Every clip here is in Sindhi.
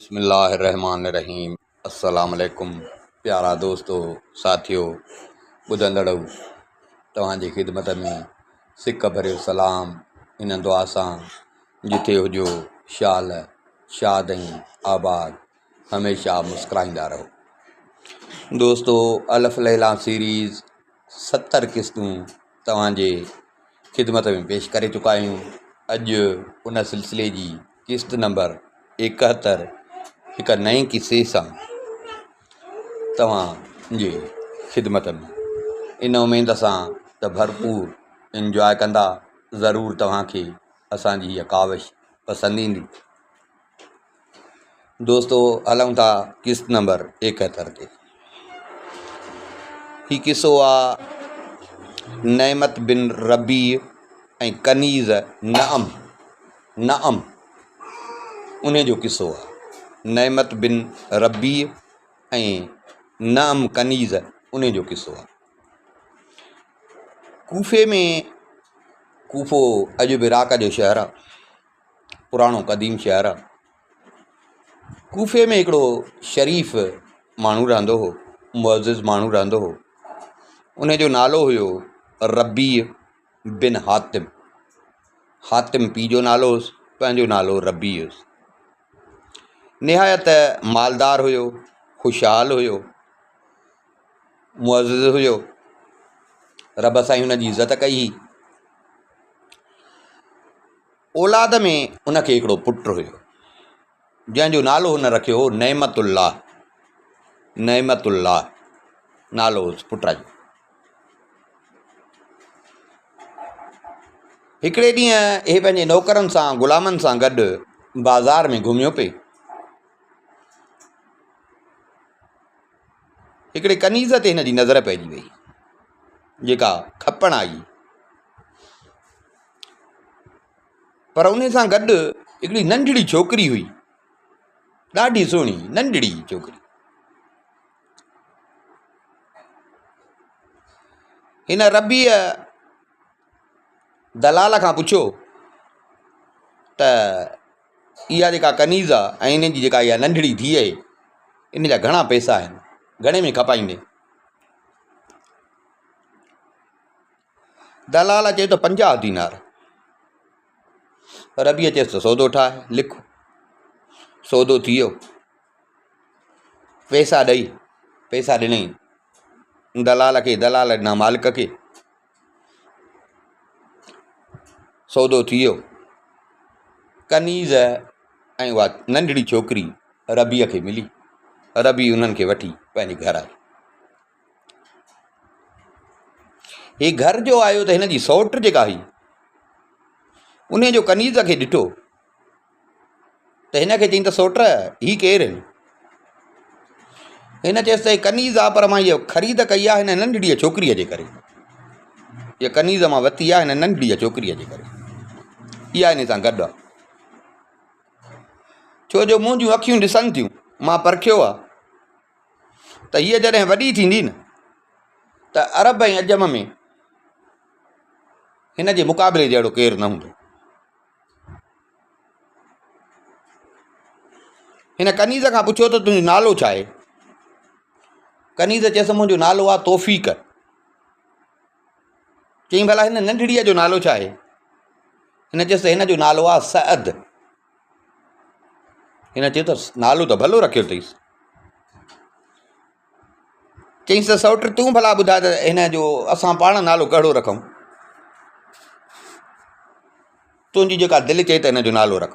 بسم الله الرحمٰن الرحيم السلام عليڪم پيارا دوستو ساٿيو ٻڌندڙو توهان جي خدمت ۾ سڪ ڀريو سلام ان دعا سان جتي هجو شال شاد ۽ آباد هميشه مسڪرائيندا رهو دوستو الف ليليٰ سيريز 70 قسطون توهان جي خدمت ۾ پيش ڪري چڪا آهيون اڄ ان سلسلي جي قسط نمبر 71 هڪ نئين قصي سان توهان جي خدمت ۾ ان اميد سان ته ڀرپور انجواء ڪندا ضرور توهان کي اسان جي هيء ڪاوش پسند ايندي. دوستو هلون ٿا قسط نمبر 71 تي. هي قصو آ نعمت بن ربيع ۽ ڪنيز نعم نعم انهي جو قصو آ. نعمت بن ربيع ۽ نعم ڪنيز انهي جو قصو آ. ڪوفي ۾ ڪوفو اڄ به عراق جو شهر آ. پراڻو قديم شهر آ. ڪوفي ۾ هڪڙو شريف ماڻهو رهندو هو، معزز ماڻهو رهندو هو. ان جو نالو هيو ربيع بن حاتم. حاتم پيء جو نالو هوس، پنهنجو نالو ربيع هوس. نهايت مالدار هيو، خوشحال هيو، معزز هيو. رب سائين هن جي عزت ڪئي هئي. اولاد ۾ ان کي هڪڙو پٽ هيو، جنهن جو نالو هن رکيو هو نعمت الله. نعمت الله نالو هوس پٽ جو. هڪڙي ڏينهن هي پنهنجي نوڪرن سان غلامن سان گڏ بازار ۾ گهميو پئي. هڪڙي ڪنيز تي هن جي نظر پئجي وئي، جيڪا کپڻ آئي. پر انهي سان گڏ هڪڙي ننڍڙي ڇوڪري هئي، ڏاڍي سهڻي ننڍڙي ڇوڪري. هن ربيع دلال کان پڇيو ته اها جيڪا ڪنيز آهي ۽ ان جي جيڪا اها ننڍڙي ڌيء آهي، ان جا گهڻا پئسا آهن، گهڻي ۾ کپائيندين؟ دلال چيو ته 50 دينار. ربيع چيس ته سودو ٺاهه، لک. سودو ٿي ويو. پئسا ڏئي، پئسا ڏنائين دلال کي، دلال ڏنا مالڪ کي. سودو ٿي ويو. ڪنيز ۽ اها ننڍڙي ڇوڪري ربيع کي ملي. ربيع انهن کي وٺي پنهنجي گهر آيو. هي گهر جو آيو ته هن جي سئوٽ جيڪا هئي انهي جو ڪنيز کي ڏٺو ته هن کي چيائين ته سئوٽ هي ڪير آهن؟ هن چيس ته هي ڪنيز آ پر مان هيء خريد ڪئي آ هن ننڍڙيء ڇوڪريء جي ڪري. هيء ڪنيز مان ورتي آ هن ننڍڙيء ڇوڪريء جي ڪري. اها هن سان گڏ آ. ڇو جو منهنجون اکيون ڏسن ٿيون، مان پرکيو آ. ته هيء جڏهن وڏي ٿيندي نه ته عرب ۽ عجم ۾ هن جي مقابلي جهڙو ڪير نه هوندو. هن ڪنيز کان پڇيو ته تنهنجو نالو ڇا آهي؟ ڪنيز چيس منهنجو نالو آهي توفيق. چيائين ڀلا هن ننڍڙيء جو نالو ڇا آهي؟ هن چيس ته هن جو نالو آهي سعد. هن چيو ته نالو ته ڀلو رکيو اٿئيس. چيائينس ته سئوٽ تون ڀلا ٻڌاء ته هن جو اسان پاڻ نالو ڪهڙو رکون؟ تنهنجي جيڪا دل چئي ته هن جو نالو رک.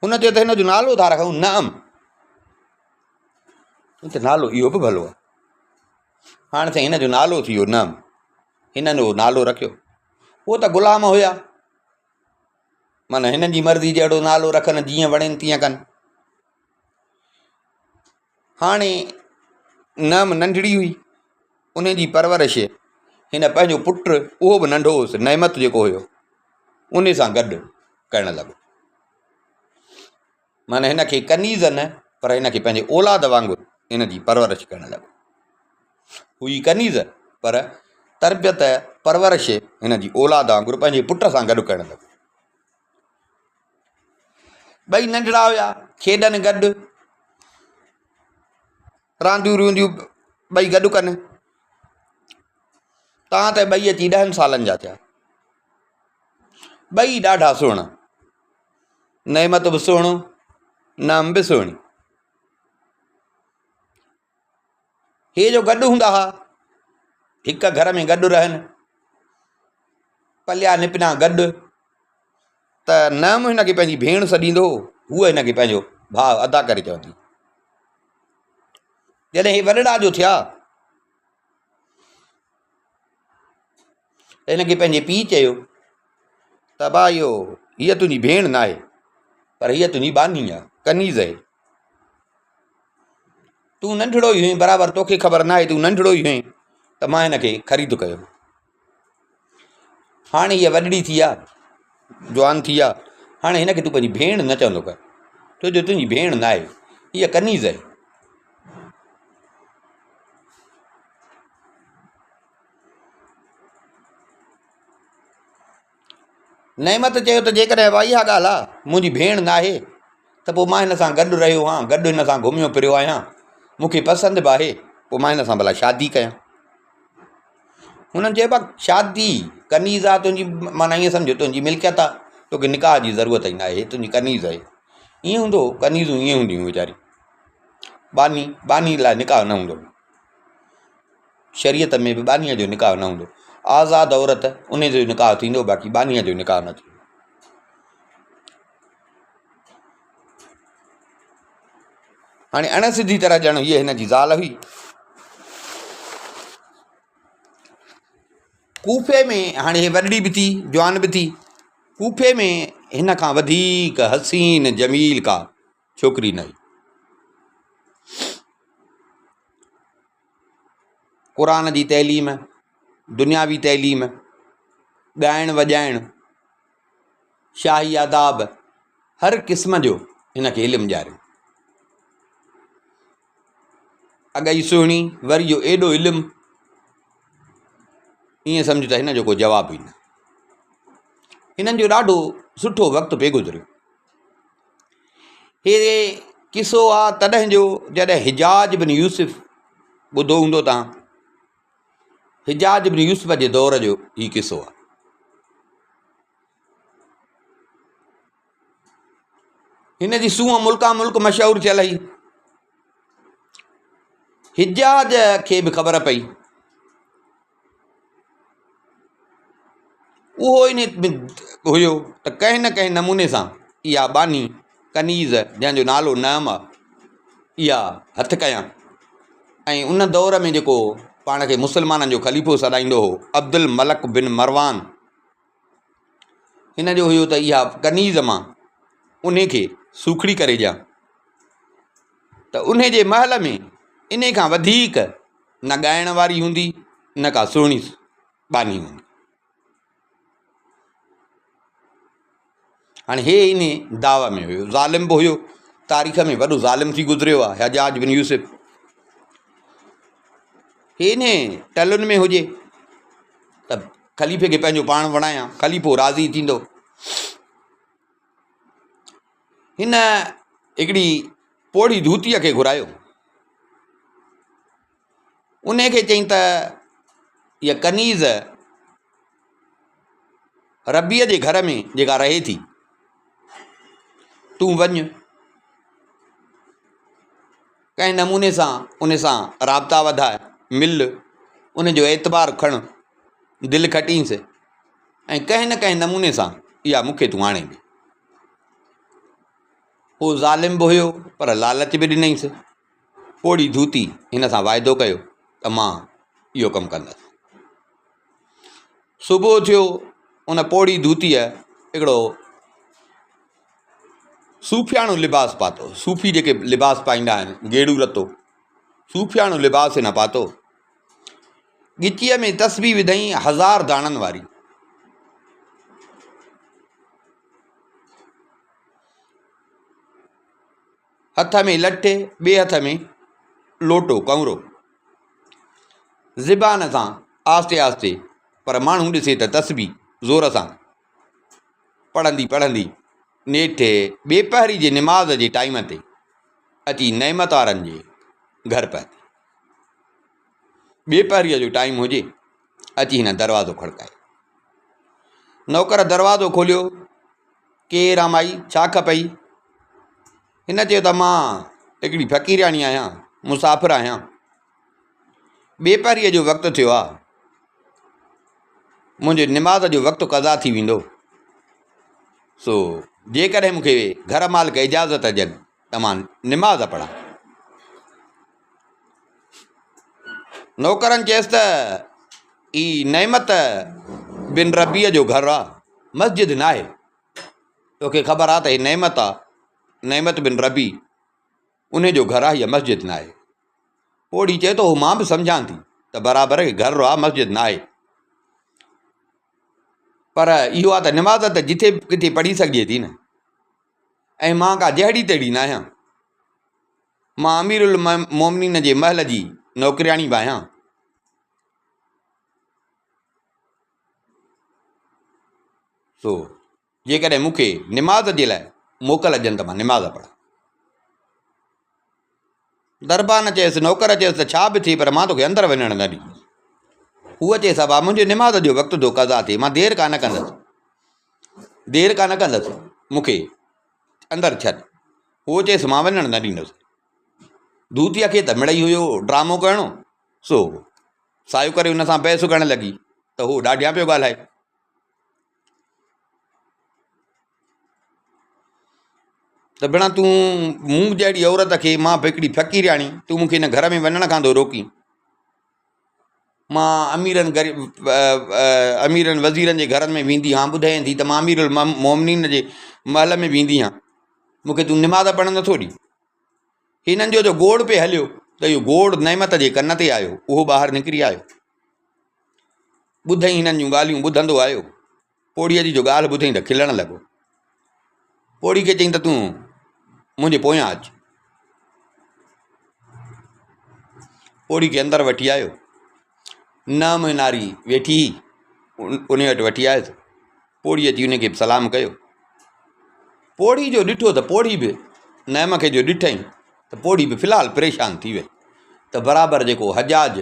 هن چيو ته هن جو نالو ٿا رکون نعم. ته نالو اهو به ڀلو آهي. هاڻ سائين هن جو نالو ٿي ويو نعم. هنن اهو نالو رکيو. اهو ته غلام هيا. معنيٰ هنن جي مرضي جهڙو نالو رکن جيئن وڻين تيئن ڪن. هاڻي نعم ننڍڙي هئي ان جي پرورش هن پنهنجو پٽ اهو به ننڍو هوس نعمت جيڪو هيو ان سان گڏ ڪرڻ لڳو. معنيٰ هن کي ڪنيز نه پر هن کي پنهنجي اولاد وانگر هن جي پرورش ڪرڻ لڳو. هئي ڪنيز پر تربيت پرورش هن جي اولاد وانگر پنهنجي پٽ سان گڏ ڪرڻ لڳو. ٻئي ننڍڙا هيا، کيڏن گڏ، رانديون رونديون ٻئي گڏ ڪن. تان ته ٻئي اچي ڏهن سالن جا ٿيا. ٻئي ڏاڍا سهڻا. نعمت به سهڻو، نعم به سهڻي. هي جو گڏ هوندا ها، هڪ گهر ۾ گڏ رهن، پليا نپنا گڏ، ته نعم هن کي پنهنجي ڀيڻ سڏيندو هو، هوء هن کي پنهنجو ڀاء ادا ڪري چوندي. جڏهن هي وڏڙا جو ٿيا ته هن کي پنهنجي پيء چيو ته ابا اهو هيء تنهنجي ڀيڻ ناهي پر هيء تنهنجي ٻانهي آهي، ڪنيز آهي. تون ننڍڙو ئي هئين برابر توکي خبر ناهي تون ننڍڙو ئي هئين ته مان هن کي خريد ڪيو. هاڻي هيء وڏڙي ٿي آ، جوان ٿي آ، هاڻي هن کي تون پنهنجي ڀيڻ نه چوندو ڪر، ڇو جو تنهنجي ڀيڻ ناهي، هيء ڪنيز آهي. نعمت چيو ته جيڪڏهن ابا اها ڳالهه آ، منهنجي ڀيڻ ناهي ته پوء مان هن سان گڏ رهيو هان، گڏ هن سان گهميو ڦريو آهيان، مون کي پسند به آهي، پوء مان هن سان ڀلا شادي ڪيان. هنن چيو ابا شادي ڪنيز آ تنهنجي معنيٰ ائين سمجهه تنهنجي ملڪيت آ، توکي نڪاح جي ضرورت ئي ناهي، هي تنهنجي ڪنيز آهي. ائين هوندو هو، ڪنيزون ائين هونديون هيون ويچاري. ٻانهي، ٻانهي لاء نڪاح نه هوندو هو. شريعت ۾ به ٻانهيء جو نڪاح نه هوندو. آزاد عورت ان جو نڪاح ٿيندو باقي ٻانهيء جو نڪاح نه ٿيندو. هاڻي اڻ سڌي طرح ڄڻ هيء هن جي زال هئي. ڪوفي ۾ هاڻي هي وڏڙي به ٿي جوان به ٿي. ڪوفي ۾ هن کان وڌيڪ حسين جميل ڪا ڇوڪري نه هئي. قرآن جي تعليم، دنياوي تعليم، ڳائڻ وڄائڻ، شاهي آداب هر قسم جو هن کي علم ڏياريو. اڳ ئي سهڻي وري جو ايڏو علم ائين سمجهه ته هن جو ڪو جواب ئي نه. هنن جو ڏاڍو سٺو وقت پئي گذريو. هي قصو آ تڏهن جو جڏهن حجاج بن يوسف ٻڌو هوندو تان حجاج بن يوسف جي دور جو هي قصو آ. هن جي سونهن ملڪان ملڪ مشهور ٿيل هئي. حجاج کي به خبر پئي. اهو ان ۾ هيو ته ڪنهن نه ڪنهن نموني سان اها ٻانهي ڪنيز جنهن جو نالو نعم آ اها هٿ ڪيان ۽ ان دور ۾ جيڪو پاڻ کي مسلمانن جو خليفو سڏائيندو هو عبدالملڪ بن مروان هن جو هيو ته اها ڪنيز مان انهي کي سوکڙي ڪري ڏيان ته انهي جي محل ۾ انهي کان وڌيڪ نه ڳائڻ واري هوندي نه ڪا سهڻي ٻانهي هوندي. هاڻي هي انهي دعويٰ ۾ هيو ظالم به هيو تاريخ ۾ وڏو ظالم ٿي گذريو آهي حجاج بن يوسف هي انهي ٽلن ۾ هجي ته خليفي کي پنهنجو پاڻ وڻايان خليفو راضي ٿيندو هن هڪڙي پوڙهي ڌوتيء کي گهرايو. انهيء کي چيائين ته هيء ڪنيز ربيع جي گهر ۾ جيڪا رهي ٿي، تون وڃ ڪنهن نموني سان ان سان رابطا وڌاء، مل، ان جو اعتبار کڻ، دل کٽينس ۽ ڪنهن نه ڪنهن نموني سان اها مون کي تون آڻي ڏي. هو ظالم به هيو پر لالچ به ڏنائينس. پوڙهي ڌوتي هن سان واعدو ڪيو ته مان اهو ڪم ڪندس. صبح ٿيو ان پوڙهي ڌوتيء هڪڙو صوفياڻو لباس پاتو. صوفي جيڪي لباس پائيندا آهن گيڙو رتو صوفياڻو لباس هن پاتو. ڳچيء ۾ تسبيح وڌائين هزار داڻن واري. هٿ ۾ لٺ، ٻئي هٿ ۾ لوٽو، ڪنورو. زبان سان آهستي آهستي پر ماڻهو ڏسي ته تسبيح زور سان پڙهندي پڙهندي نيٺ ٻيپهري جي نماز جي ٽائيم تي اچي نعمت وارن جي گهر پهتي. ٻيپهريء جو ٽائيم هجي، اچي هن دروازو کڙڪايو. نوڪر دروازو کوليو، ڪير آ مائي، ڇا کپئي؟ هن چيو ته مان هڪڙي فقيرياڻي آهيان، مسافر آهيان. ٻيپهريء جو وقت ٿيو آ، منهنجي نماز جو وقت قضا ٿي ويندو، سو جيڪڏهن مون کي گهر مالڪ اجازت ڏين ته مان نماز پڙهان. نوڪرن چيس ته هي نعمت بن ربيع جو گهر آ، مسجد ناهي. توکي خبر آ ته هي نعمت آ، نعمت بن ربيع انهي جو گهر آ، هيء مسجد ناهي. پوڙهي چئي ٿو، مان به سمجهان ٿي ته برابر هي گهر آ، مسجد ناهي. پر اهو آ ته نماز ته جٿي به ڪٿي پڙهي سگهجي ٿي نه. ۽ مان ڪا جهڙي تهڙي ناهيان. مان امير المومنين جي محل جي نوڪرياڻي به آهيان. سو جيڪڏهن مون کي نماز جي لاء موڪل ڏين ته مان نماز پڙهان. دربان چيس، نوڪر چيس ته ڇا به ٿئي پر مان توکي اندر وڃڻ نه ڏيندس. هوء چيس، ابا منهنجي نماز جو وقت ٿو قضا ٿئي، مان دير ڪانه ڪندس، دير ڪانه ڪندس، مون کي اندر ڇڏ. هوء چيس، مان وڃڻ نه ڏيندس. ڌوتيء کي ته مڙئي هيو ڊرامو ڪرڻو، سو سايو ڪري هن سان بحث ڪرڻ لڳي ته هو ڏاڍيان پيو ڳالهائي. ته ڀيڻا تون مون جهڙي عورت کي مان به هڪڙي فقيرياڻي تون مون کي هن گهر ۾ وڃڻ کان ٿو روڪين مان اميرن غريب اميرن وزيرن جي گهرن ۾ ويندي هان ٻڌائين ٿي ته مان امير المومنين جي محل ۾ ويندي هان مون کي تون نماز پڙهڻ نٿو ڏين هنن جو جو گوڙ پئي هليو ته اهو گوڙ نعمت جي ڪن تي آيو اهو ٻاهر نڪري آيو ٻڌئي هنن جون ڳالهيون ٻڌندو آيو. پوڙهيء جي جو ڳالهه ٻڌئي ته کلڻ لڳو. پوڙهي کي چيائين ته تون منهنجي پويان اچ. پوڙهي کي اندر وٺي آيو. نام ناري ويٺي هئي، ان وٽ وٺي آيس. پوڙهي اچي ان کي به سلام ڪيو. پوڙهي جو ڏٺو ته پوڙهي به نعم کي جو ڏٺئي ته پوڙهي به في الحال پريشان ٿي وئي ته برابر جيڪو حجاج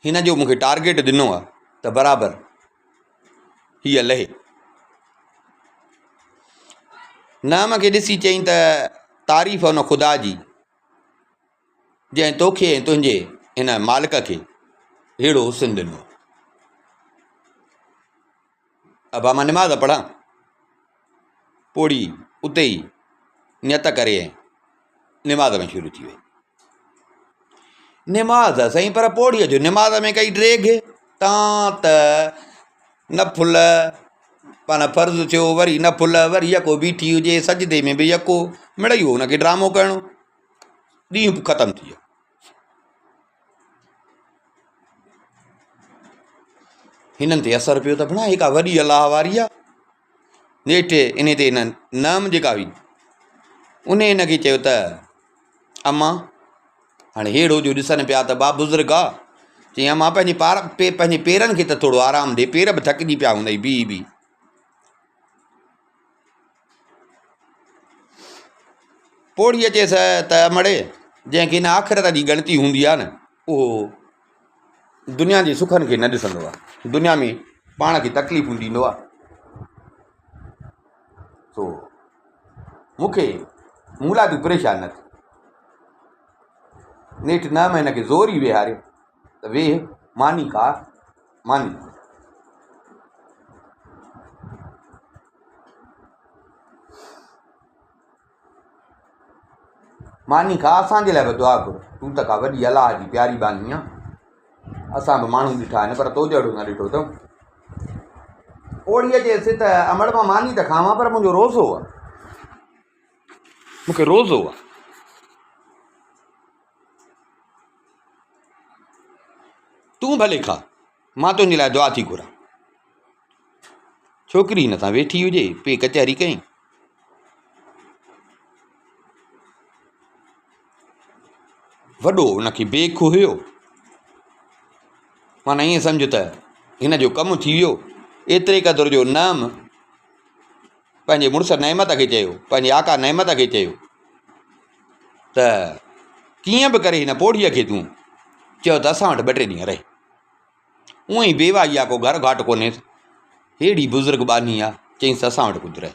هن جو مون کي ٽارگيٽ ڏنو آهي ته برابر هيء لهي. نعم کي ڏسي چيائين ته تعريف ان خدا جي جنهن توکي ۽ تنهنجي هن مالڪ کي ههڙو حسن ڏنو. ابا مان نماز پڙهان. پوڙهي اتي ئي نيت ڪري ۽ نماز ۾ شروع ٿي وئي. نماز سائين پر پوڙهيء جو نماز ۾ ڪئي ڊيگهه تان ته نفل پاڻ فرض ٿيو وري نفل وري يڪو بيٺي هجي سجدي ۾ به يڪو مڙئي هو هن کي ڊرامو ڪرڻو ڏينهن به ختم ٿي ويو. هنن تي اثر پيو ته ڀڻا هي ڪا وڏي الله واري آ. نيٺ انهي تي هن نعم جيڪا هئي انهي هن کي چيو ته اما هاڻي ههڙو جو ڏسن پيا ته با بزرگ آ چيائين اما پنهنجي پار پنهنجي پيرن کي ته ٿورو آرام ڏي پير به ٿڪجي پيا هوندئي بيهي بيهي پوڙهيء چيس ته مڙي جنهن کي هن آخرت جي ڳڻتي هوندي آهي نه اهو دنيا جي سکن کي نه ڏسندو آهي دنيا ۾ پاڻ کي تڪليفون ڏيندو آهي سو مون کي مون لاء تون پريشان نه ٿي نيٺ نه ۾ هن کي زور ئي ويهاريو ته ويهه ماني کا ماني ماني کا اسان جي لاء به دعا گهر تون ته ڪا وڏي الله جي پياري ٻانهي آن اسان به ماڻهو ڏٺا آهن پر تو جهڙو نه ڏٺو اٿم پوڙهيء چيس ته امڙ مان ماني ته کاوان پر منهنجو روزو آ مون کي روزو آ تون ڀلي کاء مان تنهنجي لاء دعا ٿي گهران. ڇوڪري هن سان ويٺي هجي، پئي ڪچهري ڪيائين. وڏو هن کي بيک هيو. معنيٰ ائين سمجهه ته هن جو ڪم ٿي ويو. ايتري قدر جو نعم. پنهنجي مڙس نعمت کي چيو، پنهنجي آقا نعمت کي چيو ته ڪيئن به ڪري هن پوڙهيء کي تون چئو ته اسان وٽ ٻه ٽي ڏينهن رهي. هونئن ئي بيواهي آ، ڪو گهر گهاٽ ڪونهيس. ههڙي بزرگ ٻانهي آ، چئينس ته اسان وٽ ڪجهه رهي.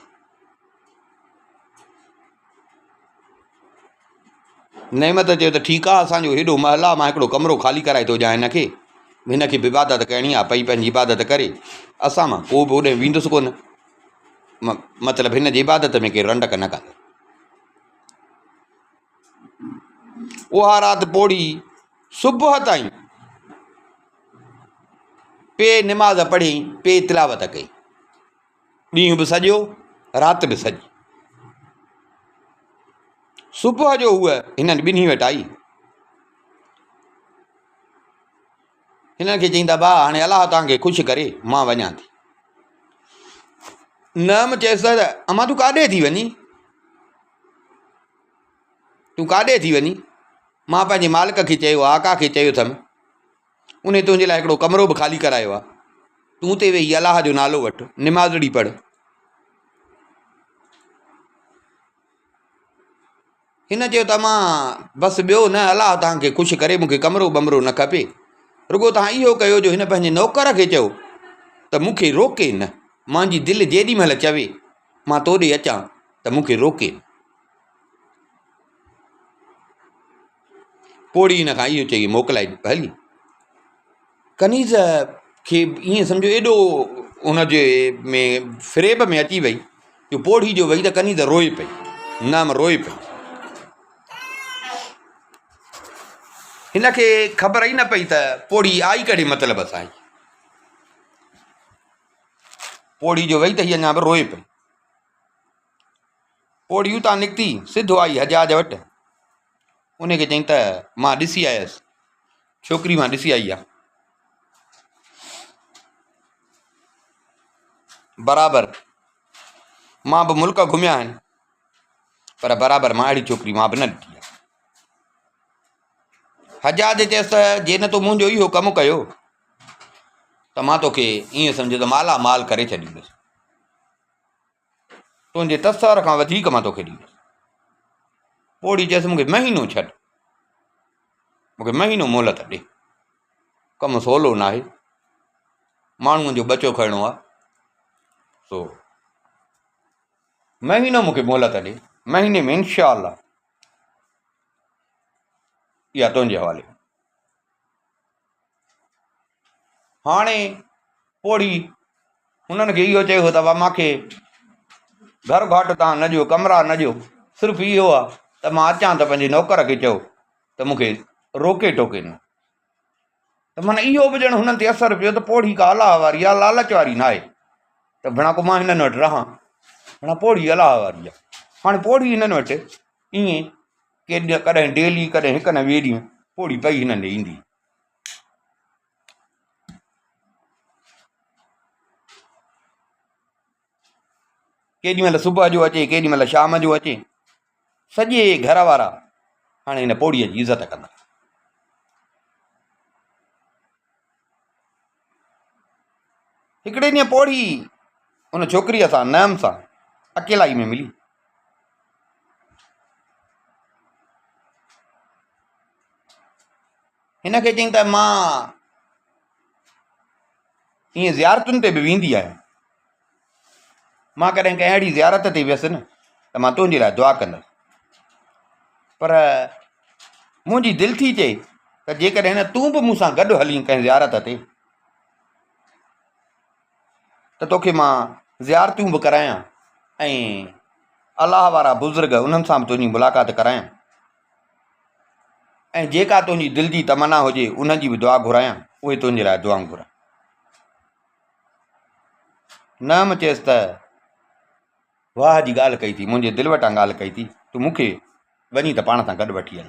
نعمت چيو ته ٺيڪ آ، اسان جو هيڏو محل آ، مان هڪڙو ڪمرو خالي ڪرائي ٿو ڏيان هن کي. هن کي به عبادت ڪرڻي آ، پئي پنهنجي عبادت ڪري. اسان مان ڪو به اوڏانهن ويندس ڪونه. مطلب هن جي عبادت ۾ ڪير رنڊڪ نه ڪندو. اها رات پوڙهي صبح تائين پئي نماز پڙهيائين، پئي تلاوت ڪئي. ڏينهن به سڄو، رات به سڄي. صبح جو هوء هنن ٻنهي وٽ آئي. هنن کي چيائين ته ابا هاڻي الله توهان کي خوش ڪري، مان وڃان ٿي. نعم چيس ته امان تون ڪاڏي ٿي وڃين؟ تون ڪاڏي ٿي وڃين؟ مان پنهنجي مالڪ کي چيو آ، آقا کي چيو اٿم، انهي تنهنجي لاء هڪڙو ڪمرو به خالي ڪرايو آ، تون اتي ويهي الله جو نالو وٺ، نمازڙي پڙهه. هن چيو ته امان بس ٻيو نه الله توهان کي خوش ڪري، مون کي ڪمرو ٻمرو نه کپي، رڳو توهان اهو ڪيو جو هن پنهنجي نوڪر کي چيو ته مون کي روڪي نه، مانجي دل جيڏي مهل چوي مان تو ڏي اچان ته مون کي روڪي نه. پوڙهي هن کان اهو چئي موڪلائي هلي. ڪنيز کي ائين سمجهو ايڏو ان جي ۾ فريب ۾ اچي وئي جو پوڙهي جو وئي ته ڪنيز روئي پئي نام روئي پئي. هن کي خبر ئي نه پئي ته پوڙهي آئي ڪهڙي مطلب سان آئي. پوڙهي جو وئي ته هي اڃا به روئي پئي. پوڙهي اتان نڪتي، سڌو آئي حجاج وٽ. ان کي چيائين ته مان ڏسي آيس، ڇوڪري مان ڏسي آئي آ. برابر مان به ملڪ گهميا آهن، پر برابر مان اهڙي ڇوڪري مان به نه ڏٺي آ. حجاج چيس ته جي نه تو منهنجو اهو ڪم ڪيو ته مان توکي ائين سمجهه ته مالا مال ڪري ڇڏيندس. تنهنجي تصور کان وڌيڪ مان توکي ڏيندس. پوڙهي چيس مون کي مهينو ڇڏ، مون کي مهينو مهلت ڏي، ڪم سولو ناهي، ماڻهوء جو ٻچو کڻڻو آهي، سو مهينو مون کي مهلت ڏي، مهيني ۾ انشاء الله اها تنهنجي حوالي. هاڻي پوڙهي هنن کي اهو چيو ته مان کي گهر گهاٽ تان نه ڏيو، ڪمرا نه ڏيو، صرف اهو آهي ته مان اچان ته پنهنجي نوڪر کي چئو ته مون کي روڪي ٽوڪي نه. ته معنيٰ اهو به ڄڻ هنن تي اثر پيو ته پوڙهي ڪا الله واري آهي، لالچ واري نه آهي ته ڀڻا ڪو مان هنن وٽ رهان، ڀڻا پوڙهي الله واري آهي. هاڻي پوڙهي هنن وٽ ائين ڪڏهن ڊيلي ڪڏهن هڪ نه ٻئي ڏينهن پوڙهي پئي هنن ڏي ايندي. ڪيڏي مهل صبح جو اچي ڪيڏي مهل شام جو اچي سڄي گهر وارا هاڻي هن پوڙهيء جي عزت ڪندا. هڪڙي ڏينهن پوڙهي ان ڇوڪريء سان نعم سان اڪيلائي ۾ ملي. هن کي چيائين ته مان ائين زيارتن تي به ويندي آهيان. مان ڪڏهن ڪنهن اهڙي زيارت تي ويس نه ته مان تنهنجي لاء دعا ڪندس. پر منهنجي دل ٿي چئي ته جيڪڏهن نه تون به مون سان گڏ هلين ڪنهن زيارت تي ته توکي مان زيارتون به ڪرايان ۽ الله وارا بزرگ انهن سان به تنهنجي ملاقات ڪرايان. ۽ جيڪا تنهنجي دل جي تمنا هجي ان جي به دعا گهرايان، اهي تنهنجي لاء دعائون گهرن. نعم چيس ته واهه جي ڳالهه ڪئي ٿي، منهنجي دل وٽان ڳالهه ڪئي ٿي، تون مون کي وڃي ته پاڻ سان گڏ وٺي هل.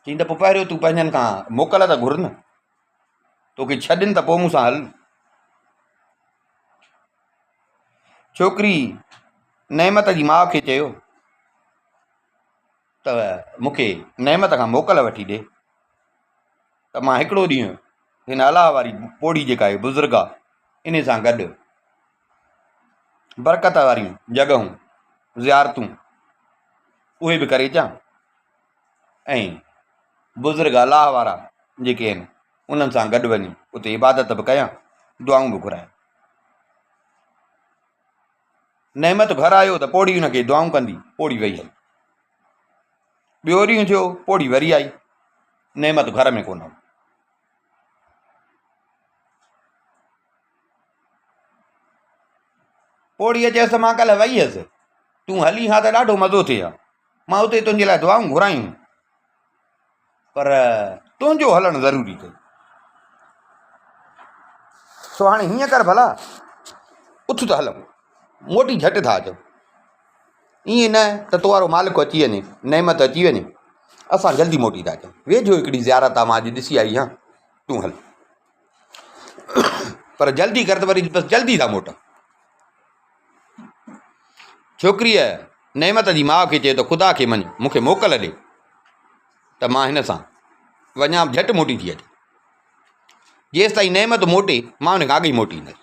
چيائين ته پوء پهريون تون پنهنجن کان موڪل ته گهر نه. توکي ڇڏين ته پوء مون سان هل. ڇوڪري نعمت جي ماء کي چيو ته مون کي نعمت کان موڪل وٺي ڏي. ته مان هڪڙو ڏينهن هن الله واري پوڙهي جيڪا آهي بزرگ آ انهي سان گڏ برڪت واريون جڳهون زيارتون اهي به ڪري اچان ۽ بزرگ الله وارا جيڪي آهن انهن سان گڏ وڃي اتي عبادت به ڪيان دعائون به گهرايان. نعمت گهر آيو ته پوڙهي هن کي دعائون ڪندي پوڙهي وئي هلي. ٻيو ڏينهن ٿيو پوڙهي وري آئي نعمت گهر ۾ ڪونه هو. پوڙهيء چيس ته مان ڪلهه وئي هيس تون هلين ها ته ڏاڍو مزو ٿئي ها مان اتي تنهنجي لاء دعائون گهرايون پر تنهنجو هلڻ ضروري اٿئي. سو هاڻي هيئن ڪر ڀلا، اٿ ته هلون، موٽي جهٽ ٿا اچون. ائين نه ته تو وارو مالڪ اچي وڃي، نعمت اچي وڃي، اسان جلدي موٽي ٿا اچون. ويجهو هڪڙي زيارت آ، مان اڄ ڏسي آئي آهيان، تون هل. پر جلدي ڪر ته وري بس جلدي ٿا موٽون. ڇوڪريء نعمت جي ماء کي چيو ته خدا کي مڃ، مون کي موڪل ڏي ته مان هن سان وڃان جهٽ موٽي ٿي اچان. جيستائين نعمت موٽي، مان ان کان اڳ ئي موٽي ايندس.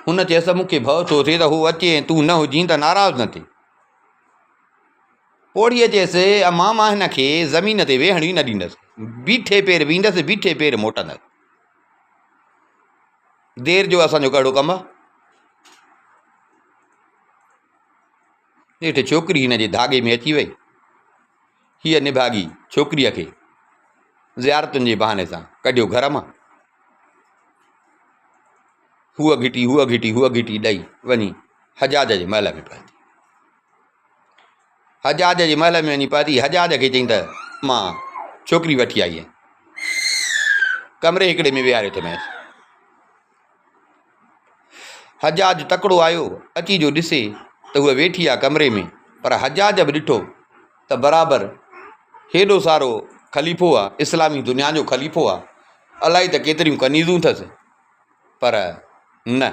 هن چيس ته مون کي ڀؤ ٿو ٿئي ته هو اچي ۽ تون نه هجين ته ناراض نه ٿئي. پوڙهيء چيس، امان مان هن کي زمين تي ويهڻ ئي نه ڏيندس. بيٺي پير ويندس، بيٺي پير موٽندس. دير جو اسان جو ڪهڙو ڪم آ؟ نيٺ ڇوڪري هن جي ڌاڳي ۾ اچي وئي. هيء نڀاڳي ڇوڪريء کي زيارتن جي بهاني سان ڪڍيو گهر مان. هوء گهٽي، هوء گهٽي، هوء گهٽي ڏئي وڃي حجاج جي محل ۾ پهتي. حجاج جي محل ۾ وڃي پهتي. حجاج کي چيائين ته مان ڇوڪري وٺي آئي آهيان. ڪمري هڪڙي ۾ ويهاريو اٿمانس. حجاج تڪڙو آيو، اچي جو ڏسي ته هوء ويٺي آ ڪمري ۾، پر حجاج به ڏٺو ته برابر هيڏو سارو خليفو آ، اسلامي دنيا جو خليفو آ، الائي ته ڪيتريون ڪنيزون اٿس، پر نه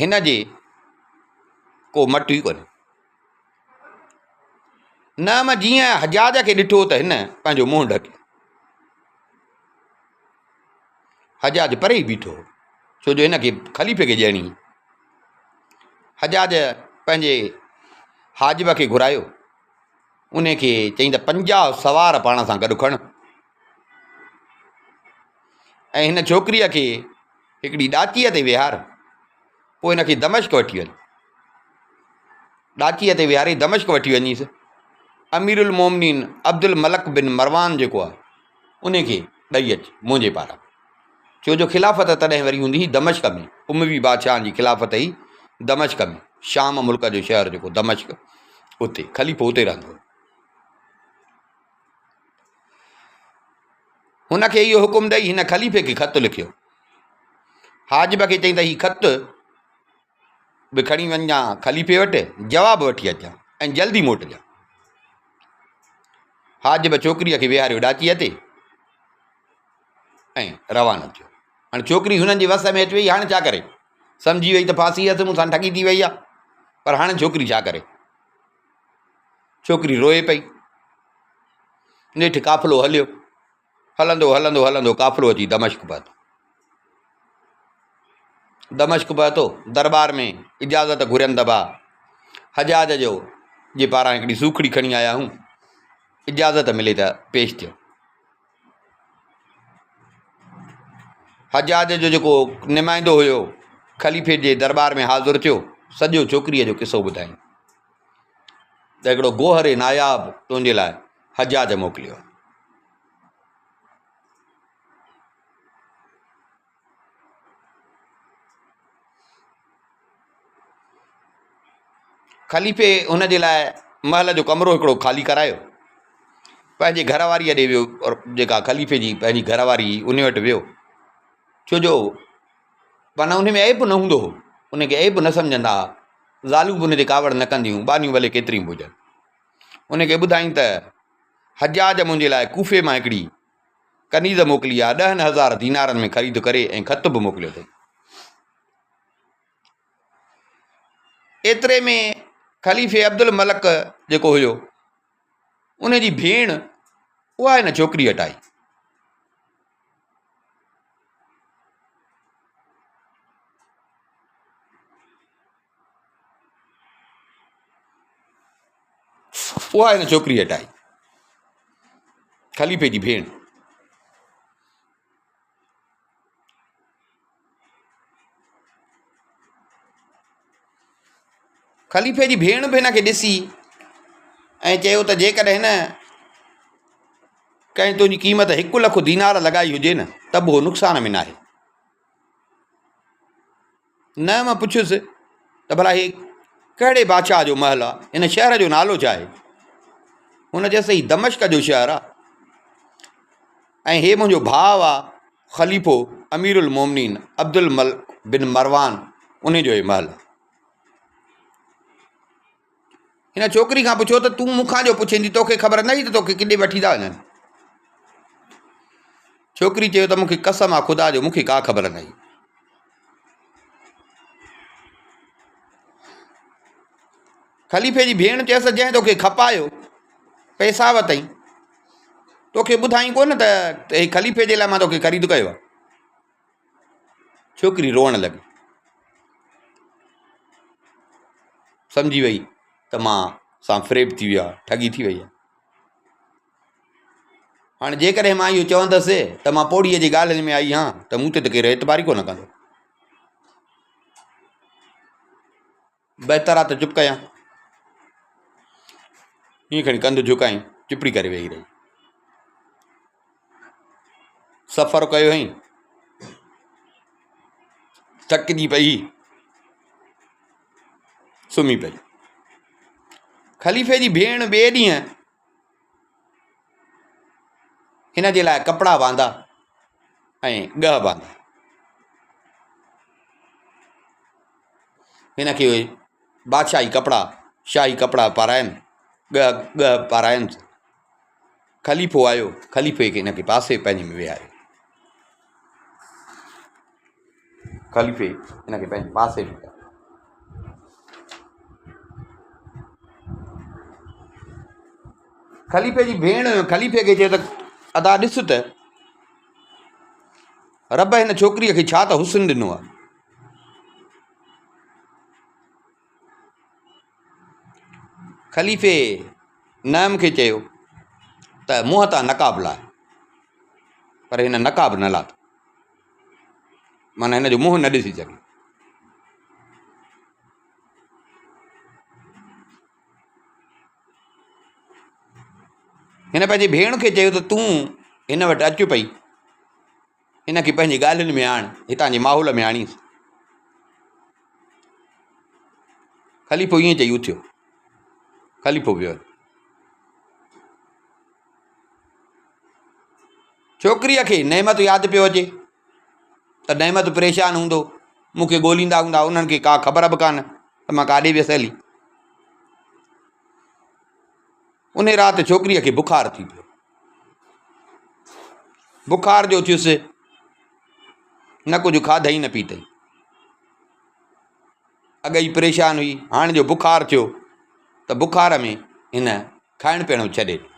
هن جي ڪو مٽ ئي ڪونهي. نعم جيئن حجاج کي ڏٺو ته هن پنهنجو منهن ڍڪيو. حجاج پري ئي بيٺو هو، ڇو جو هن کي خليفي کي ڏيڻي هئي. حجاج پنهنجي حاجب کي گهرايو، ان کي چيائين ته 50 سوار پاڻ سان گڏ کڻ ۽ هن ڇوڪريء کي هڪڙي ڏاچيء تي ويهار، پوء هن کي دمشق وٺي وڃ. ڏاچيء تي ويهاري دمشق وٺي وڃيس. امير المومنين عبدالملڪ بن مروان جيڪو آهي، ان کي ڏئي اچ منهنجي پاران. ڇو جو خلافت تڏهن وري هوندي هئي دمشق ۾، اموي بادشاهن جي خلافت هئي دمشق ۾، شام ملڪ جو شهر جيڪو دمشق، اتي خليفو اتي رهندو هو. هن کي اهو حڪم ڏئي هن خليفي کي خط لکيو. حاجب کي چيائين ته هي خط به کڻي وڃجان خليفي وٽ، جواب وٺي اچجان ۽ جلدي موٽجان. حاجب ڇوڪريء کي ويهاريو ڏاچيء تي ۽ روانو ٿيو. هاڻي ڇوڪري هنن جي وس ۾ اچي وئي، هاڻي ڇا ڪري؟ سمجهي وئي ته ڦاسي هيس، مون سان ٺڳي ٿي وئي آهي، پر هاڻي ڇوڪري ڇا ڪري؟ ڇوڪري روئي پئي. نيٺ قافلو هليو. هلندو هلندو هلندو قافلو اچي دمشق پهتو. دمشق پهتو، درٻار ۾ اجازت گهرين ته ڀاء حجاج جو جي پاران هڪڙي سوکڙي کڻي آيا آهيون، اجازت ملي ته پيش ٿيو. حجاج جو جيڪو نمائندو هيو، خليفي جي درٻار ۾ حاضر ٿيو، سڄو ڇوڪريء جو قصو ٻڌايائين ته هڪڙو گوهر ناياب تنهنجي لاء حجاج موڪليو آهي. خليفي هن جي لاء محل جو ڪمرو هڪڙو خالي ڪرايو. پنهنجي گهر واريء ڏي ويو جيڪا خليفي جي پنهنجي گهر واري هئي ان وٽ ويو. ڇو جو معنيٰ ان ۾ عيب نه هوندو هو. ان کي عيب نه سمجهندا هئا. زالون به ان تي ڪاوڙ نه ڪنديون هيون. ٻانهيون ڀلي ڪيتريون به هجن. ان کي ٻڌائين ته حجاج منهنجي لاء ڪوفي مان هڪڙي ڪنيز موڪلي آ، 10,000 دينارن ۾ خريد ڪري ۽ خط به موڪليو اٿئي. ايتري ۾ خليفي عبدالملڪ جيڪو هيو، ان جي ڀيڻ اها هن ڇوڪري وٽ آئي. اها هن ڇوڪري وٽ آئي، خليفي جي ڀيڻ. خليفي جي ڀيڻ به هن کي ڏسي ۽ چيو ته جيڪڏهن هن ڪنهن تنهنجي قيمت هڪ لک دينار لڳائي هجي نه ته به هو نقصان ۾ ناهي. نه مان پڇيس ته ڀلا هي ڪهڙي بادشاهه جو محل آهي؟ هن شهر جو نالو ڇا آهي؟ هن چيس هي دمشق جو شهر آهي ۽ هي منهنجو ڀاء آهي خليفو امير المومنين عبدالملڪ بن مروان انهي جو هي محل آهي. هن ڇوڪري کان پڇيو ته تون مون کان جو پڇين ٿي توکي خبر نه هئي ته توکي ڪيڏي وٺي ٿا وڃن؟ ڇوڪري چيو ته مون کي قسم آ خدا جو مون کي ڪا خبر نه هئي. خليفي جي ڀيڻ چيس ته جنهن توکي کپايو پئسا وتئي توکي ٻڌائين ڪونه ته هي خليفي جي لاء مان توکي خريد ڪيو آهي. ڇوڪري روئڻ لڳي. سمجهي وئي ته مان سان فريب ٿي ويو آهي ٺڳي ٿي وئي آهي. هاڻي جيڪڏهن مان اهو چوندس ته مان پوڙهيء جي ڳالهين ۾ آئي هان ته مون تي ته ڪير اعتبار ئي ڪونه ڪندو. بهتر آ ته چپ ڪيان. ائين کڻي ڪنڌ جهڪائين چپڙي ڪري ويهي رهي. سفر ڪيو هئائين. ٿڪجي پئي. سمهي پئي. خليفي جي ڀيڻ ٻئي ڏينهن هن جي لاء ڪپڙا باندا ۽ ڳهه باندا. هن کي بادشاهي ڪپڙا شاهي ڪپڙا پاراين ڳهه ڳهه پاراينس. خليفو آيو خليفي کي هن کي پاسي پنهنجي ۾ ويهاريو. خليفي هن کي پنهنجي پاسي ۾ ويهاريو. خليفي جي ڀيڻ خليفي کي چيو ته ادا ڏس ته رب هن ڇوڪريء کي ڇا ته حسن ڏنو آهي. خليفي نعم کي چيو ته منهن تان نقاب لاهه پر هن نقاب نه لاٿو معنيٰ هن جو منهن نه ڏسي سگهيو. هن پنهنجي ڀيڻ کي چيو ته تون هن وٽ اچ پئي هن کي پنهنجي ڳالهين ۾ آڻ هتان جي ماحول ۾ آڻيس. خليفو ائين چئي اٿيو. خليفو ويو. ڇوڪريء کي نعمت ياد پيو اچي ته نعمت پريشان هوندو، مون کي ڳوليندا هوندا، انهن کي ڪا خبر به ڪانه ته مان ڪاڏي ويس هلي. انهيء رات ڇوڪريء کي بخار ٿي پيو. بخار جو ٿيس، نه ڪجهه کاڌئين نه پيتئين. اڳ ئي پريشان هئي، هاڻ جو بخار ٿيو ته بخار ۾ هن کائڻ پيئڻ به ڇڏي ڏنو.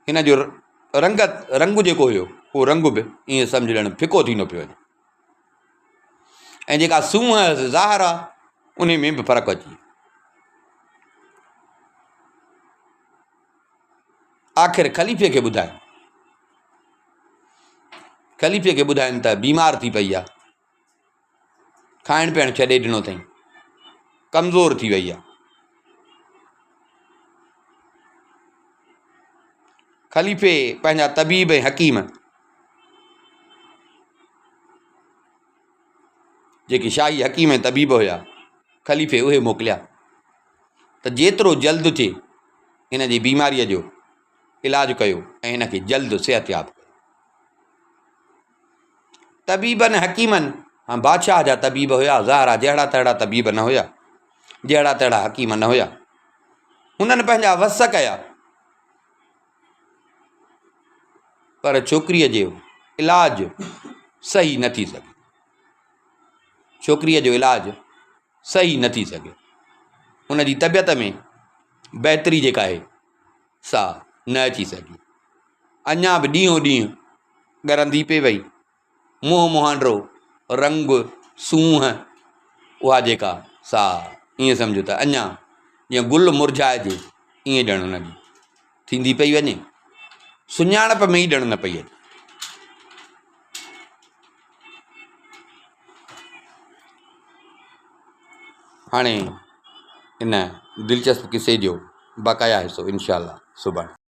هن جو رنگ رنگ جيڪو هيو اهو رنگ به ائين سمجهه ڄڻ ڦڪو ٿيندو پيو وڃي ۽ جيڪا سونهن هيس ظاهر آهي ان ۾ به فرق اچي ويو. آخر خليفي کي ٻڌائين خليفي کي ٻڌائين ته بيمار ٿي پئي آهي کائڻ پيئڻ ڇڏي ڏنو اٿئي ڪمزور ٿي وئي آهي خليفي پنهنجا طبيب ۽ حڪيم جيڪي شاهي حڪيم ۽ طبيب هيا خليفي اهي موڪليا ته جيترو جلد ٿئي هن جي بيماريء جو علاج ڪيو ۽ هن کي جلد صحتياب ڪيو. طبيبن حڪيمن هاڻ بادشاهه جا طبيب هيا ظاهر آهي جهڙا تهڙا طبيب نه هيا جهڙا تهڙا حڪيم نه هيا هنن پنهنجا وس ڪيا پر ڇوڪريء جو علاج صحيح نه ٿي سگهيو ڇوڪريء جو علاج صحيح نه ٿي سگهيو. ان جي طبيعت ۾ بهتري جيڪا آهي سا نه اچي سگهي. اڃا به ڏينهون ڏينهن ڳرندي پئي وئي. منهن مهانڊو، رنگ، سونهن، اها جيڪا سا ائين سمجهو ته اڃا جيئن گل مرجهائجي ائين ڄڻ ان جي ٿيندي پئي وڃي. سڃاڻپ ۾ ئي ڄڻ نه پئي اچي. هاڻي ان دلچسپ قصي جو بقايا حصو انشاء الله سڀاڻي.